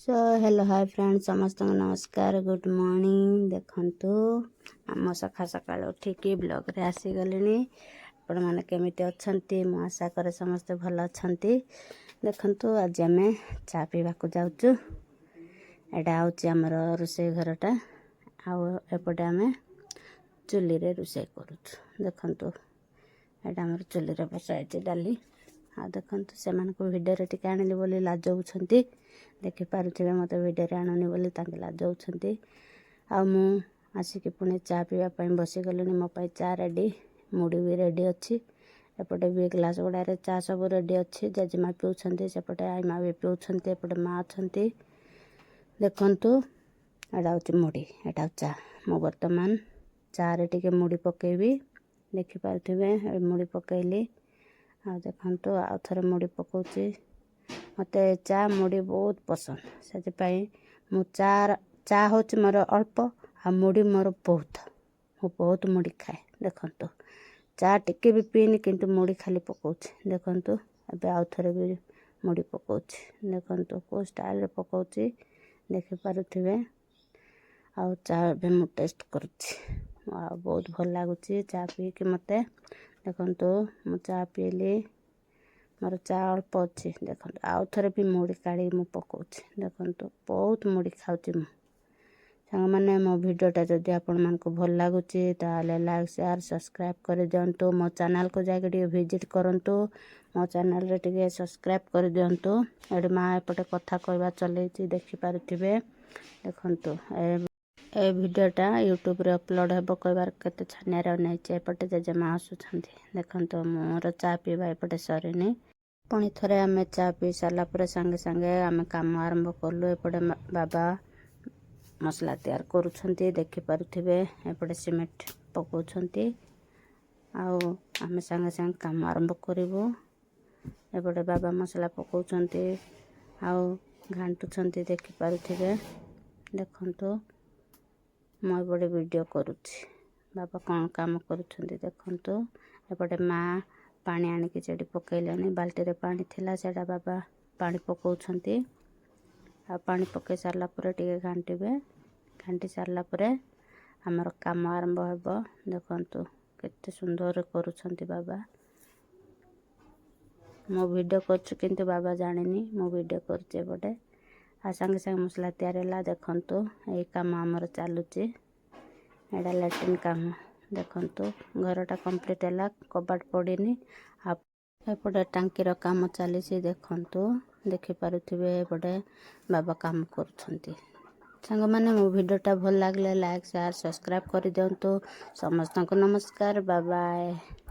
Show hello, ହାଏ friend, ସମସ୍ତଙ୍କୁ ନମସ୍କାର, good morning. ଦେଖନ୍ତୁ, ଆମ ସକାଳ ସକାଳୁ ଉଠିକି ବ୍ଲଗ୍ରେ ଆସିଗଲିଣି। ଆପଣମାନେ କେମିତି ଅଛନ୍ତି? ମୁଁ ଆଶା କରେ ସମସ୍ତେ ଭଲ ଅଛନ୍ତି। ଦେଖନ୍ତୁ, ଆଜି ଆମେ ଚା ପିଇବାକୁ ଯାଉଛୁ। ଏଇଟା ହେଉଛି ଆମର ରୋଷେଇ ଘରଟା ଆଉ ଏପଟେ ଆମେ ଚୁଲିରେ ରୋଷେଇ କରୁଛୁ। ଦେଖନ୍ତୁ, ଏଇଟା ଆମର ଚୁଲିରେ ବସାହେଇଛି ଡାଲି। ଆଉ ଦେଖନ୍ତୁ, ସେମାନଙ୍କୁ ଭିଡ଼ିଓରେ ଟିକେ ଆଣିଲି ବୋଲି ଲାଜଉଛନ୍ତି। ଦେଖିପାରୁଥିବେ, ମୋତେ ଭିଡ଼ିଓରେ ଆଣୁନି ବୋଲି ତାଙ୍କେ ଲାଜଉଛନ୍ତି। ଆଉ ମୁଁ ଆସିକି ପୁଣି ଚା ପିଇବା ପାଇଁ ବସିଗଲିଣି। ମୋ ପାଇଁ ଚା ରେଡ଼ି, ମୁଢ଼ି ବି ରେଡ଼ି ଅଛି। ଏପଟେ ବି ଗ୍ଲାସ୍ ଗୁଡ଼ାରେ ଚା ସବୁ ରେଡ଼ି ଅଛି। ଜେଜେମା ପିଉଛନ୍ତି, ସେପଟେ ଆଇମା ବି ପିଉଛନ୍ତି, ଏପଟେ ମା ଅଛନ୍ତି। ଦେଖନ୍ତୁ, ଏଇଟା ହେଉଛି ମୁଢ଼ି, ଏଇଟା ହେଉଛି ଚା। ମୁଁ ବର୍ତ୍ତମାନ ଚାରେ ଟିକେ ମୁଢ଼ି ପକାଇବି। ଦେଖିପାରୁଥିବେ, ମୁଢ଼ି ପକାଇଲି। ଆଉ ଦେଖନ୍ତୁ, ଆଉ ଥରେ ମୁଢ଼ି ପକାଉଛି। ମୋତେ ଚା ମୁଢ଼ି ବହୁତ ପସନ୍ଦ। ସେଥିପାଇଁ ମୁଁ ଚା ଚା ହେଉଛି ମୋର ଅଳ୍ପ ଆଉ ମୁଢ଼ି ମୋର ବହୁତ। ମୁଁ ବହୁତ ମୁଢ଼ି ଖାଏ। ଦେଖନ୍ତୁ, ଚା ଟିକେ ବି ପିଇନି, କିନ୍ତୁ ମୁଢ଼ି ଖାଲି ପକାଉଛି। ଦେଖନ୍ତୁ, ଏବେ ଆଉ ଥରେ ବି ମୁଢ଼ି ପକାଉଛି। ଦେଖନ୍ତୁ, କେଉଁ ଷ୍ଟାଇଲରେ ପକାଉଛି, ଦେଖିପାରୁଥିବେ। ଆଉ ଚା ଏବେ ମୁଁ ଟେଷ୍ଟ କରୁଛି ଆଉ ବହୁତ ଭଲ ଲାଗୁଛି ଚା ପିଇକି ମୋତେ। ଦେଖନ୍ତୁ, ମୁଁ ଚା ପିଇଲି, ମୋର ଚା ଅଳ୍ପ ଅଛି। ଦେଖନ୍ତୁ, ଆଉ ଥରେ ବି ମୁଢ଼ି କାଢ଼ି ମୁଁ ପକାଉଛି। ଦେଖନ୍ତୁ, ବହୁତ ମୁଢ଼ି ଖାଉଛି ମୁଁ। ସାଙ୍ଗମାନେ, ମୋ ଭିଡ଼ିଓଟା ଯଦି ଆପଣମାନଙ୍କୁ ଭଲ ଲାଗୁଛି, ତାହେଲେ ଲାଇକ୍, ସେୟାର, ସବସ୍କ୍ରାଇବ୍ କରିଦିଅନ୍ତୁ। ମୋ ଚ୍ୟାନେଲ୍କୁ ଯାଇକି ଟିକେ ଭିଜିଟ୍ କରନ୍ତୁ। ମୋ ଚ୍ୟାନେଲ୍ରେ ଟିକେ ସବସ୍କ୍ରାଇବ୍ କରିଦିଅନ୍ତୁ। ଏଠି ମା ଏପଟେ କଥା କହିବା ଚଲେଇଛି, ଦେଖିପାରୁଥିବେ। ଦେଖନ୍ତୁ, ଏ ଭିଡ଼ିଓଟା ୟୁଟ୍ୟୁବରେ ଅପଲୋଡ଼ ହେବ କହିବାର କେତେ ଛାନିଆରେ ଅନେଇଛି। ଏପଟେ ଜେଜେମା ହସୁଛନ୍ତି। ଦେଖନ୍ତୁ, ମୋର ଚା ପିଇବା ଏପଟେ ସରିନି। ପୁଣି ଥରେ ଆମେ ଚା ପିଇ ସାରିଲା ପରେ ସାଙ୍ଗେ ସାଙ୍ଗେ ଆମେ କାମ ଆରମ୍ଭ କଲୁ। ଏପଟେ ବାବା ମସଲା ତିଆରି କରୁଛନ୍ତି, ଦେଖିପାରୁଥିବେ। ଏପଟେ ସିମେଣ୍ଟ ପକାଉଛନ୍ତି ଆଉ ଆମେ ସାଙ୍ଗେ ସାଙ୍ଗେ କାମ ଆରମ୍ଭ କରିବୁ। ଏପଟେ ବାବା ମସଲା ପକାଉଛନ୍ତି ଆଉ ଘାଣ୍ଟୁଛନ୍ତି, ଦେଖିପାରୁଥିବେ। ଦେଖନ୍ତୁ, ମୁଁ ଏପଟେ ଭିଡ଼ିଓ କରୁଛି। ବାବା କ'ଣ କାମ କରୁଛନ୍ତି ଦେଖନ୍ତୁ। ଏପଟେ ମା ପାଣି ଆଣିକି ସେଠି ପକାଇଲେଣି। ବାଲ୍ଟିରେ ପାଣି ଥିଲା, ସେଇଟା ବାବା ପାଣି ପକାଉଛନ୍ତି। ଆଉ ପାଣି ପକାଇ ସାରିଲା ପରେ ଟିକେ ଘାଣ୍ଟିବେ। ଘାଣ୍ଟି ସାରିଲା ପରେ ଆମର କାମ ଆରମ୍ଭ ହେବ। ଦେଖନ୍ତୁ, କେତେ ସୁନ୍ଦର କରୁଛନ୍ତି ବାବା। ମୁଁ ଭିଡ଼ିଓ କରୁଛି, କିନ୍ତୁ ବାବା ଜାଣିନି ମୁଁ ଭିଡ଼ିଓ କରୁଛି ଏପଟେ। ଆଉ ସାଙ୍ଗେ ସାଙ୍ଗେ ମସଲା ତିଆରି ହେଲା। ଦେଖନ୍ତୁ, ଏଇ କାମ ଆମର ଚାଲୁଛି। ଏଇଟା ଲାଟ୍ରିନ୍ କାମ। ଦେଖନ୍ତୁ, ଘରଟା କମ୍ପ୍ଲିଟ୍ ହେଲା, କବାଟ ପଡ଼ିନି। ଆଉ ଏପଟେ ଟାଙ୍କିର କାମ ଚାଲିଛି। ଦେଖନ୍ତୁ, ଦେଖିପାରୁଥିବେ, ଏପଟେ ବାବା କାମ କରୁଛନ୍ତି। ସାଙ୍ଗମାନେ, ମୋ ଭିଡ଼ିଓଟା ଭଲ ଲାଗିଲେ ଲାଇକ୍, ସେୟାର, ସବସ୍କ୍ରାଇବ୍ କରିଦିଅନ୍ତୁ। ସମସ୍ତଙ୍କୁ ନମସ୍କାର, ବାଏ ବାଏ।